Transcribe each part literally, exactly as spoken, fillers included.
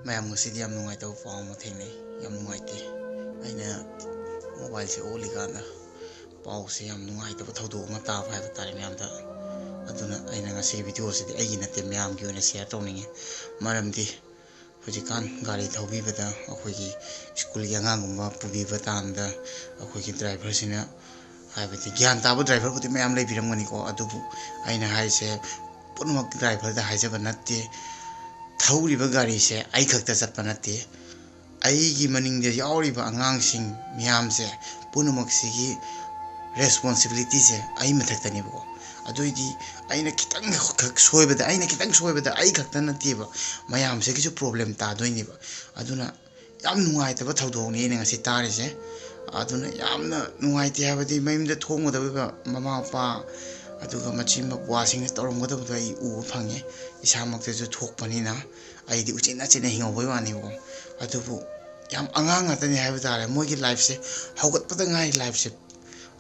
ꯃꯌꯥꯝ, ꯉꯁꯤꯗꯤ ꯌꯥꯝ ꯅꯨꯡꯉꯥꯏꯇꯕ ꯄꯥꯎ ꯑꯃ ꯊꯦꯡꯅꯩ꯫ ꯌꯥꯝ ꯅꯨꯡꯉꯥꯏꯇꯦ꯫ ꯑꯩꯅ ꯃꯣꯕꯥꯏꯜꯁꯦ ꯑꯣꯠꯂꯤꯀꯥꯟꯗ ꯄꯥꯎꯁꯦ, ꯌꯥꯝ ꯅꯨꯡꯉꯥꯏꯇꯕ ꯊꯧꯗꯣꯛ ꯑꯃ ꯇꯥꯕ ꯍꯥꯏꯕ ꯇꯥꯔꯦ ꯃꯌꯥꯝꯗ꯫ ꯑꯗꯨꯅ ꯑꯩꯅ ꯉꯁꯤꯒꯤ ꯚꯤꯗꯤꯑꯣꯁꯤꯗꯤ ꯑꯩꯒꯤ ꯅꯠꯇꯦ, ꯃꯌꯥꯝꯒꯤ ꯑꯣꯏꯅ ꯁꯤꯌꯔ ꯇꯧꯅꯤꯡꯉꯤ꯫ ꯃꯔꯝꯗꯤ ꯍꯧꯖꯤꯛꯀꯥꯟ ꯒꯥꯔꯤ ꯊꯧꯕꯤꯕꯗ, ꯑꯩꯈꯣꯏꯒꯤ ꯁ꯭ꯀꯨꯜꯒꯤ ꯑꯉꯥꯡꯒꯨꯝꯕ ꯄꯨꯕꯤꯕ ꯇꯥꯟꯗ, ꯑꯩꯈꯣꯏꯒꯤ ꯗ꯭ꯔꯥꯏꯚꯔꯁꯤꯅ, ꯍꯥꯏꯕꯗꯤ ꯒ꯭ꯌꯥꯟ ꯇꯥꯕ ꯗ꯭ꯔꯥꯏꯚꯔꯕꯨꯗꯤ ꯃꯌꯥꯝ ꯂꯩꯕꯤꯔꯝꯒꯅꯤꯀꯣ, ꯑꯗꯨꯕꯨ ꯑꯩꯅ ꯍꯥꯏꯔꯤꯁꯦ ꯄꯨꯝꯅꯃꯛ ꯗ꯭ꯔꯥꯏꯚꯔꯗ ꯍꯥꯏꯖꯕ ꯅꯠꯇꯦ꯫ ꯊꯧꯔꯤꯕ ꯒꯥꯔꯤꯁꯦ ꯑꯩ ꯈꯛꯇ ꯆꯠꯄ ꯅꯠꯇꯦ, ꯑꯩꯒꯤ ꯃꯅꯤꯡꯗ ꯌꯥꯎꯔꯤꯕ ꯑꯉꯥꯡꯁꯤꯡ ꯃꯌꯥꯝꯁꯦ, ꯄꯨꯝꯅꯃꯛꯁꯤꯒꯤ ꯔꯦꯁꯄꯣꯟꯁꯤꯕꯤꯂꯤꯇꯤꯁꯦ ꯑꯩ ꯃꯊꯛꯇꯅꯦꯕꯀꯣ꯫ ꯑꯗꯨꯑꯣꯏꯗꯤ ꯑꯩꯅ ꯈꯤꯇꯪ ꯈꯛ ꯁꯣꯏꯕꯗ, ꯑꯩꯅ ꯈꯤꯇꯪ ꯁꯣꯏꯕꯗ ꯑꯩ ꯈꯛꯇ ꯅꯠꯇꯦꯕ, ꯃꯌꯥꯝꯁꯤꯒꯤꯁꯨ ꯄ꯭ꯔꯣꯕ꯭ꯂꯦꯝ ꯇꯥꯗꯣꯏꯅꯦꯕ꯫ ꯑꯗꯨꯅ ꯌꯥꯝ ꯅꯨꯡꯉꯥꯏꯇꯕ ꯊꯧꯗꯣꯛꯅꯤ ꯑꯩꯅ ꯉꯁꯤ ꯇꯥꯔꯤꯁꯦ꯫ ꯑꯗꯨꯅ ꯌꯥꯝꯅ ꯅꯨꯡꯉꯥꯏꯇꯦ, ꯍꯥꯏꯕꯗꯤ ꯃꯌꯨꯝꯗ ꯊꯣꯡꯒꯗꯧꯔꯤꯕ ꯃꯃꯥ ꯃꯄꯥ, ꯑꯗꯨꯒ ꯃꯆꯤꯟ ꯃꯧꯄ꯭ꯋꯥꯁꯤꯡꯅ ꯇꯧꯔꯝꯒꯗꯕꯗꯣ ꯑꯩ ꯎꯕ ꯐꯪꯉꯦ, ꯏꯁꯥꯃꯛꯇꯁꯨ ꯊꯣꯛꯄꯅꯤꯅ꯫ ꯑꯩꯗꯤ ꯎꯆꯤꯟ ꯅꯥꯆꯤꯟꯅ ꯍꯤꯡꯍꯧꯕꯩ ꯋꯥꯅꯦꯕꯀꯣ꯫ ꯑꯗꯨꯕꯨ ꯌꯥꯝ ꯑꯉꯥꯡ ꯉꯥꯛꯇꯅꯤ ꯍꯥꯏꯕ ꯇꯥꯔꯦ, ꯃꯣꯏꯒꯤ ꯂꯥꯏꯐꯁꯦ, ꯍꯧꯒꯠꯄꯗ ꯉꯥꯏꯔꯤ ꯂꯥꯏꯐꯁꯦ꯫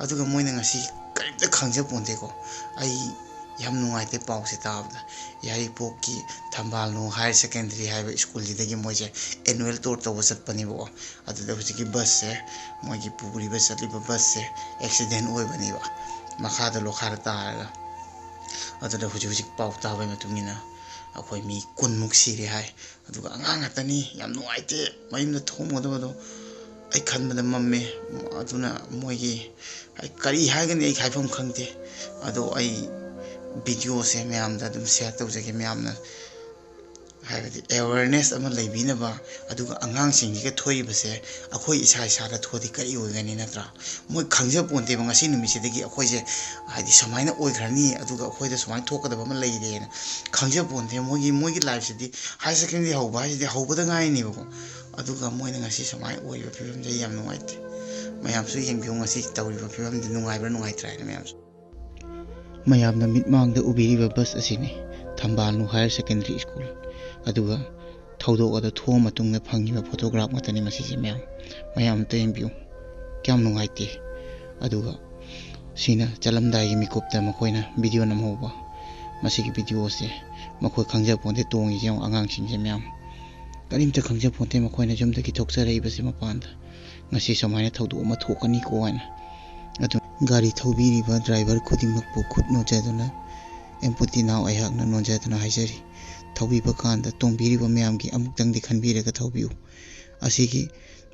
ꯑꯗꯨꯒ ꯃꯣꯏꯅ ꯉꯁꯤ ꯀꯔꯤꯝꯇ ꯈꯪꯖꯄꯣꯟꯇꯦꯀꯣ꯫ ꯑꯩ ꯌꯥꯝ ꯅꯨꯡꯉꯥꯏꯇꯦ ꯄꯥꯎꯁꯦ ꯇꯥꯕꯗ꯫ ꯌꯥꯏꯔꯤꯄꯣꯛꯀꯤ ꯊꯝꯕꯥꯜꯅꯨ ꯍꯥꯌꯔ ꯁꯦꯀꯦꯟꯗꯔꯤ ꯍꯥꯏꯕ ꯁ꯭ꯀꯨꯜꯁꯤꯗꯒꯤ ꯃꯣꯏꯁꯦ ꯑꯦꯅꯨꯋꯦꯜ ꯇꯨꯔ ꯇꯧꯕ ꯆꯠꯄꯅꯦꯕꯀꯣ꯫ ꯑꯗꯨꯗ ꯍꯧꯖꯤꯛꯀꯤ ꯕꯁꯁꯦ, ꯃꯣꯏꯒꯤ ꯄꯨꯔꯤꯕ ꯆꯠꯂꯤꯕ ꯕꯁꯁꯦ ꯑꯦꯛꯁꯤꯗꯦꯟ ꯑꯣꯏꯕꯅꯦꯕ, ꯃꯈꯥꯗ ꯂꯣꯈꯥꯗ ꯇꯥꯔꯒ꯫ ꯑꯗꯨꯗ ꯍꯧꯖꯤꯛ ꯍꯧꯖꯤꯛ ꯄꯥꯎ ꯇꯥꯕꯒꯤ ꯃꯇꯨꯡ ꯏꯟꯅ ꯑꯩꯈꯣꯏ ꯃꯤ ꯀꯨꯟꯃꯨꯛ ꯁꯤꯔꯦ ꯍꯥꯏ꯫ ꯑꯗꯨꯒ ꯑꯉꯥꯡ ꯉꯥꯛꯇꯅꯤ, ꯌꯥꯝ ꯅꯨꯡꯉꯥꯏꯇꯦ꯫ ꯃꯌꯨꯝꯗ ꯊꯣꯡꯒꯗꯕꯗꯣ ꯑꯩ ꯈꯟꯕꯗ ꯃꯝꯃꯦ꯫ ꯑꯗꯨꯅ ꯃꯣꯏꯒꯤ, ꯑꯩ ꯀꯔꯤ ꯍꯥꯏꯒꯅꯤ, ꯑꯩ ꯍꯥꯏꯐꯝ ꯈꯪꯗꯦ꯫ ꯑꯗꯣ ꯑꯩ ꯚꯤꯗꯤꯑꯣꯁꯦ ꯃꯌꯥꯝꯗ ꯑꯗꯨꯝ ꯁꯤꯌꯔ ꯇꯧꯖꯒꯦ, ꯃꯌꯥꯝꯅ, ꯍꯥꯏꯕꯗꯤ ꯑꯦꯋꯦꯔꯅꯦꯁ ꯑꯃ ꯂꯩꯕꯤꯅꯕ꯫ ꯑꯗꯨꯒ ꯑꯉꯥꯡꯁꯤꯡꯁꯤꯒ ꯊꯣꯛꯏꯕꯁꯦ ꯑꯩꯈꯣꯏ ꯏꯁꯥ ꯏꯁꯥꯗ ꯊꯣꯛꯑꯗꯤ ꯀꯔꯤ ꯑꯣꯏꯒꯅꯤ, ꯅꯠꯇ꯭ꯔꯥ? ꯃꯣꯏ ꯈꯪꯖꯄꯣꯟꯇꯦꯕ ꯉꯁꯤ ꯅꯨꯃꯤꯠꯁꯤꯗꯒꯤ ꯑꯩꯈꯣꯏꯁꯦ, ꯍꯥꯏꯗꯤ, ꯁꯨꯃꯥꯏꯅ ꯑꯣꯏꯈ꯭ꯔꯅꯤ, ꯑꯗꯨꯒ ꯑꯩꯈꯣꯏꯗ ꯁꯨꯃꯥꯏꯅ ꯊꯣꯛꯀꯗꯕ ꯑꯃ ꯂꯩꯔꯦꯅ ꯈꯪꯖꯄꯣꯟꯇꯦ꯫ ꯃꯣꯏꯒꯤ, ꯃꯣꯏꯒꯤ ꯂꯥꯏꯐꯁꯤꯗꯤ, ꯍꯥꯌꯔ ꯁꯦꯀꯦꯟꯗꯔꯤ ꯍꯧꯕ ꯍꯥꯏꯁꯤꯗꯤ ꯍꯧꯕꯗ ꯉꯥꯏꯔꯤꯅꯦꯕꯀꯣ꯫ ꯑꯗꯨꯒ ꯃꯣꯏꯅ ꯉꯁꯤ ꯁꯨꯃꯥꯏꯅ ꯑꯣꯏꯔꯤꯕ ꯐꯤꯕꯝꯁꯦ ꯑꯩ ꯌꯥꯝ ꯅꯨꯡꯉꯥꯏꯇꯦ꯫ ꯃꯌꯥꯝꯁꯨ ꯌꯦꯡꯕꯤꯌꯨ, ꯉꯁꯤ ꯇꯧꯔꯤꯕ ꯐꯤꯕꯝꯗꯤ ꯅꯨꯡꯉꯥꯏꯕ꯭ꯔꯥ ꯅꯨꯡꯉꯥꯏꯇ꯭ꯔꯥ ꯍꯥꯏꯅ ꯃꯌꯥꯝꯁꯨ꯫ ꯃꯌꯥꯝꯅ ꯃꯤꯠꯃꯥꯡꯗ ꯎꯕꯤꯔꯤꯕ ꯕꯁ ꯑꯁꯤꯅꯤ, ꯊꯝꯕꯥꯜꯅꯨ ꯍꯥꯌꯔ ꯁꯦꯀꯦꯟꯗꯔꯤ ꯁ꯭ꯀꯨꯜ꯫ ꯑꯗꯨꯒ ꯊꯧꯗꯣꯛ ꯑꯗꯨ ꯊꯣꯛꯑ ꯃꯇꯨꯡꯗ ꯐꯪꯉꯤꯕ ꯐꯣꯇꯣꯒ꯭ꯔꯥꯐ ꯉꯥꯛꯇꯅꯤ ꯃꯁꯤꯁꯦ ꯃꯌꯥꯝ꯫ ꯃꯌꯥꯝ ꯑꯝꯇ ꯌꯦꯡꯕꯤꯌꯨ꯫ ꯀꯌꯥꯝ ꯅꯨꯡꯉꯥꯏꯇꯦ꯫ ꯑꯗꯨꯒ ꯁꯤꯅ ꯆꯠꯂꯝꯗꯥꯏꯒꯤ ꯃꯤꯀꯨꯞꯇ ꯃꯈꯣꯏꯅ ꯚꯤꯗꯤꯑꯣ ꯅꯝꯍꯧꯕ꯫ ꯃꯁꯤꯒꯤ ꯚꯤꯗꯤꯑꯣꯁꯦ ꯃꯈꯣꯏ ꯈꯪꯖꯄꯣꯟꯇꯦ ꯇꯣꯡꯉꯤꯁꯦ ꯌꯦꯡꯉꯨ, ꯑꯉꯥꯡꯁꯤꯡꯁꯦ ꯃꯌꯥꯝ꯫ ꯀꯔꯤꯝꯇ ꯈꯪꯖꯄꯣꯟꯇꯦ ꯃꯈꯣꯏꯅ ꯌꯨꯝꯗꯒꯤ ꯊꯣꯛꯆꯔꯛꯏꯕꯁꯦ ꯃꯄꯥꯟꯗ꯫ ꯉꯁꯤ ꯁꯨꯃꯥꯏꯅ ꯊꯧꯗꯣꯛ ꯑꯃ ꯊꯣꯛꯀꯅꯤꯀꯣ ꯍꯥꯏꯅ꯫ ꯑꯗꯨ ꯒꯥꯔꯤ ꯊꯧꯕꯤꯔꯤꯕ ꯗ꯭ꯔꯥꯏꯚꯔ ꯈꯨꯗꯤꯡꯃꯛꯄꯨ ꯈꯨꯠ ꯅꯣꯟꯖꯗꯨꯅ ꯑꯦꯝꯄꯨꯇꯤ ꯅꯥꯎ ꯑꯩꯍꯥꯛꯅ ꯅꯣꯟꯖꯗꯨꯅ ꯍꯥꯏꯖꯔꯤ꯫ ꯊꯧꯕꯤꯕ ꯀꯥꯟꯗ ꯇꯣꯡꯕꯤꯔꯤꯕ ꯃꯌꯥꯝꯒꯤ ꯑꯃꯨꯛꯇꯪꯗꯤ ꯈꯟꯕꯤꯔꯒ ꯊꯧꯕꯤꯌꯨ꯫ ꯑꯁꯤꯒꯤ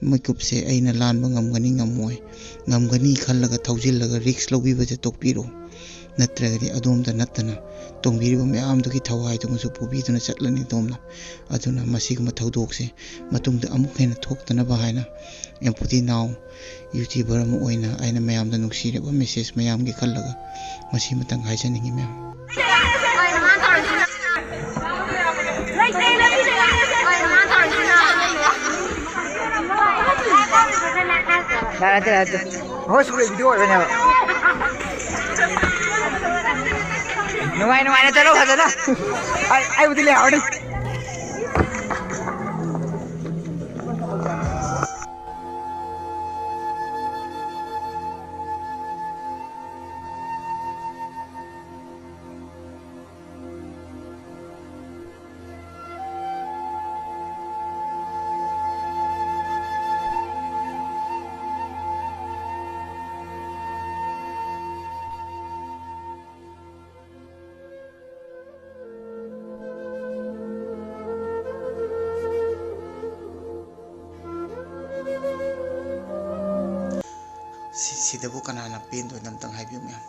ꯃꯤꯀꯨꯞꯁꯦ ꯑꯩꯅ ꯂꯥꯟꯕ ꯉꯝꯒꯅꯤ ꯉꯝꯃꯣꯏ, ꯉꯝꯒꯅꯤ ꯈꯜꯂꯒ ꯊꯧꯖꯤꯜꯂꯒ ꯔꯤꯛꯁ ꯂꯧꯕꯤꯕꯁꯦ ꯇꯣꯛꯄꯤꯔꯣ꯫ ꯅꯠꯇ꯭ꯔꯒꯗꯤ ꯑꯗꯣꯝꯇ ꯅꯠꯇꯅ ꯇꯣꯡꯕꯤꯔꯤꯕ ꯃꯌꯥꯝꯗꯨꯒꯤ ꯊꯋꯥꯏꯗꯨꯃꯁꯨ ꯄꯨꯕꯤꯗꯨꯅ ꯆꯠꯂꯅꯤ ꯑꯗꯣꯝꯅ꯫ ꯑꯗꯨꯅ ꯃꯁꯤꯒꯨꯝꯕ ꯊꯧꯗꯣꯛꯁꯦ ꯃꯇꯨꯡꯗ ꯑꯃꯨꯛ ꯍꯦꯟꯅ ꯊꯣꯛꯇꯅꯕ ꯍꯥꯏꯅ ꯑꯦꯝꯄꯨꯇꯤ ꯅꯥꯎ ꯌꯨꯇ꯭ꯌꯨꯕꯔ ꯑꯃ ꯑꯣꯏꯅ ꯑꯩꯅ ꯃꯌꯥꯝꯗ ꯅꯨꯡꯁꯤꯔꯕ ꯃꯦꯁꯦꯖ ꯃꯌꯥꯝꯒꯤ ꯈꯜꯂꯒ ꯃꯁꯤꯃꯇꯪ ꯍꯥꯏꯖꯅꯤꯡꯉꯤ ꯃꯌꯥꯝ꯫ ꯅꯠꯇꯦ, ꯅꯠꯇꯦ꯫ ꯍꯣꯏ, ꯁꯨꯔꯦ, ꯚꯤꯗꯤꯑꯣ ꯑꯣꯏꯕꯅꯦꯕ꯫ ꯅꯨꯡꯉꯥꯏ, ꯅꯨꯡꯉꯥꯏꯅ ꯆꯠꯂꯣ, ꯐꯖꯅ꯫ ꯑꯩ, ꯑꯩꯕꯨꯗꯤ ꯂꯩꯍꯧꯔꯅꯤ꯫ ꯁꯤ-, ꯁꯤꯗꯕꯨ ꯀꯅꯥꯅ ꯄꯦꯟꯗꯣꯏꯅꯣ? ꯑꯝꯇꯪ ꯍꯥꯏꯕꯤꯌꯨ ꯃꯌꯥꯝ꯫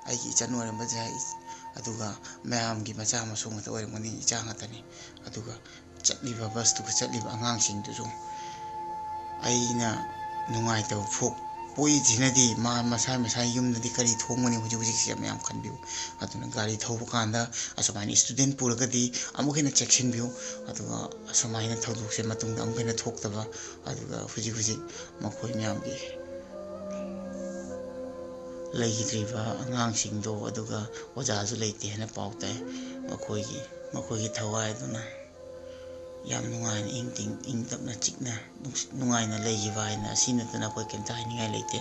ꯑꯩꯒꯤ ꯏꯆꯟ ꯑꯣꯏꯔꯝꯕꯁꯨ ꯌꯥꯏ, ꯑꯗꯨꯒ ꯃꯌꯥꯝꯒꯤ ꯃꯆꯥ ꯃꯁꯨ ꯉꯥꯛꯇ ꯑꯣꯏꯔꯝꯒꯅꯤ, ꯏꯆꯥ ꯉꯥꯛꯇꯅꯤ꯫ ꯑꯗꯨꯒ ꯆꯠꯂꯤꯕ ꯕꯁꯇꯨꯒ ꯆꯠꯂꯤꯕ ꯑꯉꯥꯡꯁꯤꯡꯗꯨꯁꯨ ꯑꯩꯅ ꯅꯨꯡꯉꯥꯏꯇꯕ ꯐꯣꯛ-, ꯄꯣꯛꯏꯁꯤꯅꯗꯤ ꯃꯥ ꯃꯁꯥ ꯃꯁꯥꯒꯤ ꯌꯨꯝꯗꯗꯤ ꯀꯔꯤ ꯊꯣꯡꯒꯅꯤ ꯍꯧꯖꯤꯛ ꯍꯧꯖꯤꯛꯁꯦ ꯃꯌꯥꯝ ꯈꯟꯕꯤꯌꯨ꯫ ꯑꯗꯨꯅ ꯒꯥꯔꯤ ꯊꯧꯕ ꯀꯥꯟꯗ ꯑꯁꯨꯃꯥꯏꯅ ꯏꯁꯇꯨꯗꯦꯟ ꯄꯨꯔꯒꯗꯤ ꯑꯃꯨꯛ ꯍꯦꯟꯅ ꯆꯦꯛꯁꯤꯟꯕꯤꯌꯨ꯫ ꯑꯗꯨꯒ ꯑꯁꯨꯃꯥꯏꯅ ꯊꯧꯗꯣꯛꯁꯦ ꯃꯇꯨꯡꯗ ꯑꯃꯨꯛ ꯍꯦꯟꯅ ꯊꯣꯛꯇꯕ, ꯑꯗꯨꯒ ꯍꯧꯖꯤꯛ ꯍꯧꯖꯤꯛ ꯃꯈꯣꯏ ꯃꯌꯥꯝꯒꯤ ꯂꯩꯈꯤꯗ꯭ꯔꯤꯕ ꯑꯉꯥꯡꯁꯤꯡꯗꯣ, ꯑꯗꯨꯒ ꯑꯣꯖꯥꯁꯨ ꯂꯩꯇꯦ ꯍꯥꯏꯅ ꯄꯥꯎ ꯇꯥꯏ꯫ ꯃꯈꯣꯏꯒꯤ, ꯃꯈꯣꯏꯒꯤ ꯊꯋꯥꯏ ꯑꯗꯨꯅ ꯌꯥꯝ ꯅꯨꯡꯉꯥꯏꯅ ꯏꯪ ꯇꯤꯡ, ꯏꯪ ꯇꯞꯅ ꯆꯤꯛꯅ ꯅꯨꯡꯁꯤ-, ꯅꯨꯡꯉꯥꯏꯅ ꯂꯩꯈꯤꯕ ꯍꯥꯏꯅ ꯑꯁꯤ ꯅꯠꯇꯅ ꯑꯩꯈꯣꯏ ꯀꯩꯝꯇ ꯍꯥꯏꯅꯤꯡꯉꯥꯏ ꯂꯩꯇꯦ꯫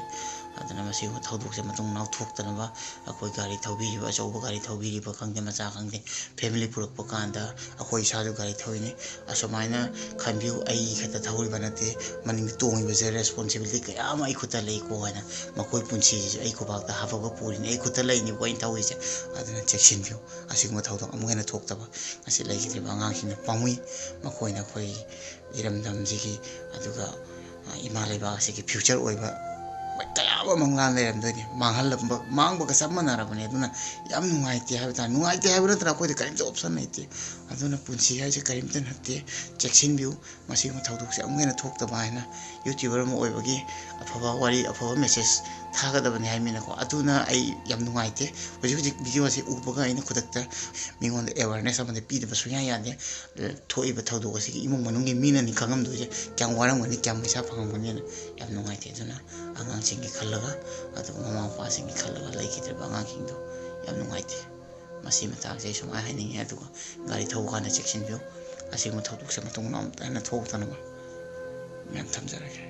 ꯑꯗꯨꯅ ꯃꯁꯤꯒꯨꯝꯕ ꯊꯧꯗꯣꯛꯁꯦ ꯃꯇꯨꯡ ꯃꯅꯥꯎ ꯊꯣꯛꯇꯅꯕ ꯑꯩꯈꯣꯏ ꯒꯥꯔꯤ ꯊꯧꯕꯤꯔꯤꯕ, ꯑꯆꯧꯕ ꯒꯥꯔꯤ ꯊꯧꯕꯤꯔꯤꯕ ꯈꯪꯗꯦ, ꯃꯆꯥ ꯈꯪꯗꯦ, family ꯄꯨꯔꯛꯄ ꯀꯥꯟꯗ ꯑꯩꯈꯣꯏ ꯏꯁꯥꯁꯨ ꯒꯥꯔꯤ ꯊꯧꯔꯤꯅꯤ꯫ ꯑꯁꯨꯃꯥꯏꯅ ꯈꯟꯕꯤꯌꯨ, ꯑꯩ ꯈꯛꯇ ꯊꯧꯔꯤꯕ ꯅꯠꯇꯦ, ꯃꯅꯤꯡꯗ ꯇꯣꯡꯉꯤꯕꯁꯦ responsibility ꯀꯌꯥ ꯑꯃ ꯑꯩ ꯈꯨꯠꯇ ꯂꯩꯀꯣ ꯍꯥꯏꯅ, ꯃꯈꯣꯏ ꯄꯨꯟꯁꯤꯁꯤꯁꯨ ꯑꯩ ꯈꯨꯕꯥꯛꯇ ꯍꯥꯞꯄꯒ ꯄꯨꯔꯤꯅꯤ, ꯑꯩ ꯈꯨꯠꯇ ꯂꯩꯅꯤꯀꯣ ꯑꯩꯅ ꯊꯧꯔꯤꯁꯦ꯫ ꯑꯗꯨꯅ ꯆꯦꯛꯁꯤꯟꯕꯤꯌꯨ, ꯑꯁꯤꯒꯨꯝꯕ ꯊꯧꯗꯣꯛ ꯑꯃꯨꯛ ꯍꯦꯟꯅ ꯊꯣꯛꯇꯕ꯫ ꯉꯁꯤ ꯂꯩꯈꯤꯗ꯭ꯔꯤꯕ ꯑꯉꯥꯡꯁꯤꯡꯅ ꯄꯥꯝꯃꯨꯏ, ꯃꯈꯣꯏꯅ ꯑꯩꯈꯣꯏ ꯏꯔꯝꯗꯝꯁꯤꯒꯤ, ꯑꯗꯨꯒ, ꯑ, ꯏꯃꯥ ꯂꯩꯕꯥꯛ ꯑꯁꯤꯒꯤ future ꯑꯣꯏꯕ ꯀꯌꯥ ꯑꯃ ꯃꯪꯂꯥꯟ ꯂꯩꯔꯝꯗꯣꯏꯅꯤ꯫ ꯃꯥꯡꯍꯜꯂꯝꯕ, ꯃꯥꯡꯕꯒ ꯆꯞ ꯃꯥꯟꯅꯔꯕꯅꯤ꯫ ꯑꯗꯨꯅ ꯌꯥꯝ ꯅꯨꯡꯉꯥꯏꯇꯦ ꯍꯥꯏꯕ ꯇꯥꯔꯦ꯫ ꯅꯨꯡꯉꯥꯏꯇꯦ ꯍꯥꯏꯕ ꯅꯠꯇꯅ ꯑꯩꯈꯣꯏꯗ ꯀꯔꯤꯝꯇ option ꯂꯩꯇꯦ꯫ ꯑꯗꯨꯅ ꯄꯨꯟꯁꯤ ꯍꯥꯏꯁꯦ ꯀꯔꯤꯝꯇ ꯅꯠꯇꯦ꯫ ꯆꯦꯛꯁꯤꯟꯕꯤꯌꯨ, ꯃꯁꯤꯒꯨꯝꯕ ꯊꯧꯗꯣꯛꯁꯦ ꯑꯃꯨꯛ ꯍꯦꯟꯅ ꯊꯣꯛꯇꯕ ꯍꯥꯏꯅ YouTuber ꯑꯃ ꯑꯣꯏꯕꯒꯤ ꯑꯐꯕ ꯋꯥꯔꯤ, ꯑꯐꯕ message ꯊꯥꯒꯗꯕꯅꯤ ꯍꯥꯏꯃꯤꯅꯀꯣ꯫ ꯑꯗꯨꯅ ꯑꯩ ꯌꯥꯝ ꯅꯨꯡꯉꯥꯏꯇꯦ꯫ ꯍꯧꯖꯤꯛ ꯍꯧꯖꯤꯛ video ꯑꯁꯤ ꯎꯕꯒ ꯑꯩꯅ ꯈꯨꯗꯛꯇ ꯃꯤꯉꯣꯟꯗ awareness ꯑꯃꯗꯤ ꯄꯤꯗꯕ ꯁꯨꯡꯌꯥ ꯌꯥꯗꯦ꯫ ꯊꯣꯛꯏꯕ ꯊꯧꯗꯣꯛ ꯑꯁꯤꯒꯤ ꯏꯃꯨꯡ ꯃꯅꯨꯡꯒꯤ ꯃꯤꯅꯅꯤ ꯈꯪꯉꯝꯗꯣꯏꯁꯦ, ꯀꯌꯥꯝ ꯋꯥꯔꯝꯒꯅꯤ, ꯀꯌꯥꯝ ꯄꯩꯁꯥ ꯐꯪꯉꯝꯒꯅꯤꯅ꯫ ꯌꯥꯝ ꯅꯨꯡꯉꯥꯏꯇꯦ꯫ ꯑꯗꯨꯅ ꯑꯉꯥꯡꯁꯤꯡꯒꯤ ꯈꯜꯂꯒ, ꯑꯗꯨꯒ ꯃꯃꯥ ꯃꯄꯥꯁꯤꯡꯒꯤ ꯈꯜꯂꯒ ꯂꯩꯈꯤꯗ꯭ꯔꯤꯕ ꯑꯉꯥꯡꯁꯤꯡꯗꯣ ꯌꯥꯝ ꯅꯨꯡꯉꯥꯏꯇꯦ꯫ ꯃꯁꯤ ꯃꯇꯥꯡꯁꯦ ꯑꯩ ꯁꯨꯃꯥꯏꯅ ꯍꯥꯏꯅꯤꯡꯉꯤ꯫ ꯑꯗꯨꯒ ꯒꯥꯔꯤ ꯊꯧꯕ ꯀꯥꯟꯗ ꯆꯦꯛꯁꯤꯟꯕꯤꯌꯨ꯫ ꯑꯁꯤꯒꯨꯝꯕ ꯊꯧꯗꯣꯛꯁꯦ ꯃꯇꯨꯡ ꯃꯅꯥꯎ ꯑꯃꯨꯛꯇ ꯍꯟꯅ ꯊꯣꯛꯇꯅꯕ꯫ ꯃꯌꯥꯝ ꯊꯝꯖꯔꯒꯦ꯫